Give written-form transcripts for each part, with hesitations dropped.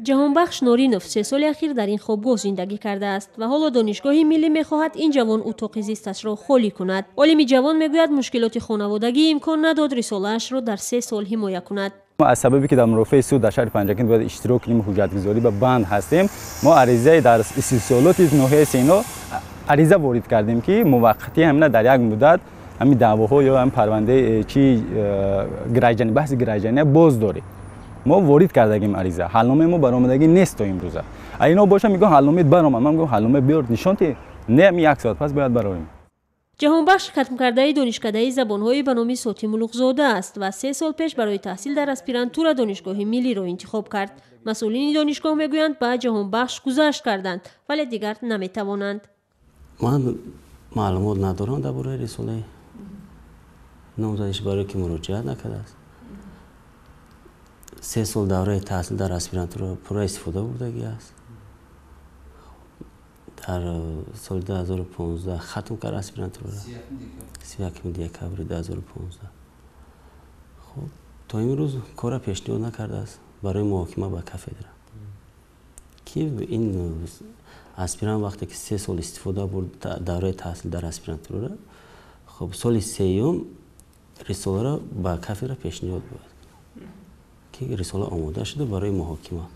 Ҷаҳонбахш Норинов 3 соли ахир дар ин хобгоҳ зиндагӣ кардааст ва ҳоло Донишгоҳи миллӣ мехоҳад ин ҷавон утоқи зисташро холӣ кунад. Олими ҷавон мегӯяд, мушкилоти хонаводагӣ имкон надод рисолаашро дар 3 сол ҳимоя кунад. Аз сабабе ки дар мурофиаи суд дар шаҳри Панҷакент бояд иштирок кунем, ҳуҷҷатгузорӣ ба банд ҳастем, мо аризаи дар истисолоти ноҳияи Сино ариза ворид кардем, ки муваққатӣ ҳамина дар як муддат ҳамин даъвоҳо ё ҳамин парвандаи чи гражданӣ, баҳси гражданӣ боз дорем. Мо ворид кардагим ариза, ҳалномаи мо баромадагӣ нест то имрӯза. А ино боша мегӯянд, ҳалномаи баромад. Ман мегӯям, ҳалнома биёр, нишон те. Не, ҳамин як соат пас бояд бароем. Ҷаҳонбахш хатмкардаи донишкадаи забонҳои ба номи Сотим Улуғзода аст ва 3 сол пеш барои таҳсил дар аспирантура Донишгоҳи миллиро интихоб кард. Масъулини донишгоҳ мегӯянд, ба Ҷаҳонбахш гузашт карданд, вале дигар наметавонанд. Ман маълумот надорам дар бораи рисолаи номзадиш, барое ки муроҷиат накардааст. 3 сол давраи таҳсил дар аспирантура пурра истифода бурдагӣ аст. Дар соли 2015 хатм кард аспирантураро, 31 декабри 2015. Хуб, то имрӯз корра пешниҳод накардааст барои муҳокима ба кафедра, ки ин аспирант вақте ки 3 сол истифода бурд давраи таҳсил дар аспирантура, хуб, соли сеюм рисоларо ба кафедра пешниҳод бояд, ки рисола омода шуда барои муҳокима.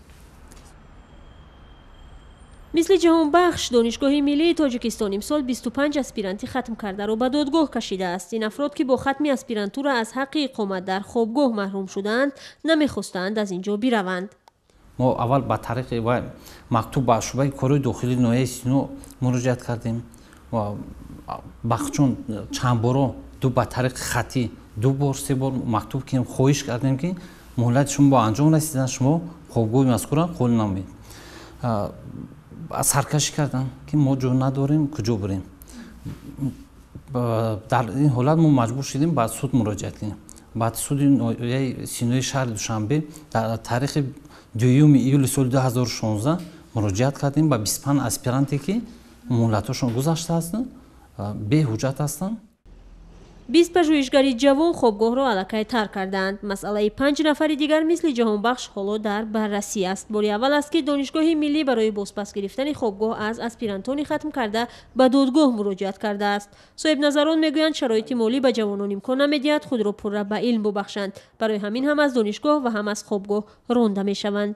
Мисли Ҷаҳонбахш, Донишгоҳи миллии Тоҷикистон имсол 25 аспиранти хатмкардаро ба додгоҳ кашидааст. Ин афрод, ки бо хатми аспирантура аз ҳаққи иқомат дар хобгоҳ маҳрум шудаанд, намехостанд аз ин ҷо бираванд. Мо аввал ба тариқи мактуб ба шӯъбаи корҳои дохилии ноҳияи Сино муроҷиат кардем ва бахчун чанд боро ду ба тариқи хаттӣ 2 бор 3 бор мактуб кардем, хоҳиш кардем, ки муҳлати шумо ба анҷом расидан, шумо хобгоҳи мазкурро холӣ намоед. Саркашӣ карданд, ки мо ҷо надорем, куҷо бирем. Дар ин ҳолат мо маҷбур шудем ба суд муроҷиат кунем. Баъд суди ноҳияи Синои шаҳри Душанбе дар таърихи 2 июли соли 2016 муроҷиат кардем ба 25 аспиранте, ки муҳлатҳошон гузаштааст, беҳуҷҷат ҳастанд. 20 пажӯҳишгари ҷавон хобгоҳро аллакай тарк кардаанд. Масъалаи 5 нафари дигар мисли Ҷаҳонбахш ҳоло дар баррасӣ аст. Бори аввал аст, ки Донишгоҳи миллӣ барои бозпас гирифтани хобгоҳ аз аспирантони хатмкарда ба додгоҳ муроҷиат кардааст. Соҳибназарон мегӯянд, шароити молӣ ба ҷавонон имкон намедиҳад худро пурра ба илм бубахшанд. Барои ҳамин ҳам аз донишгоҳ ва ҳам аз хобгоҳ ронда мешаванд.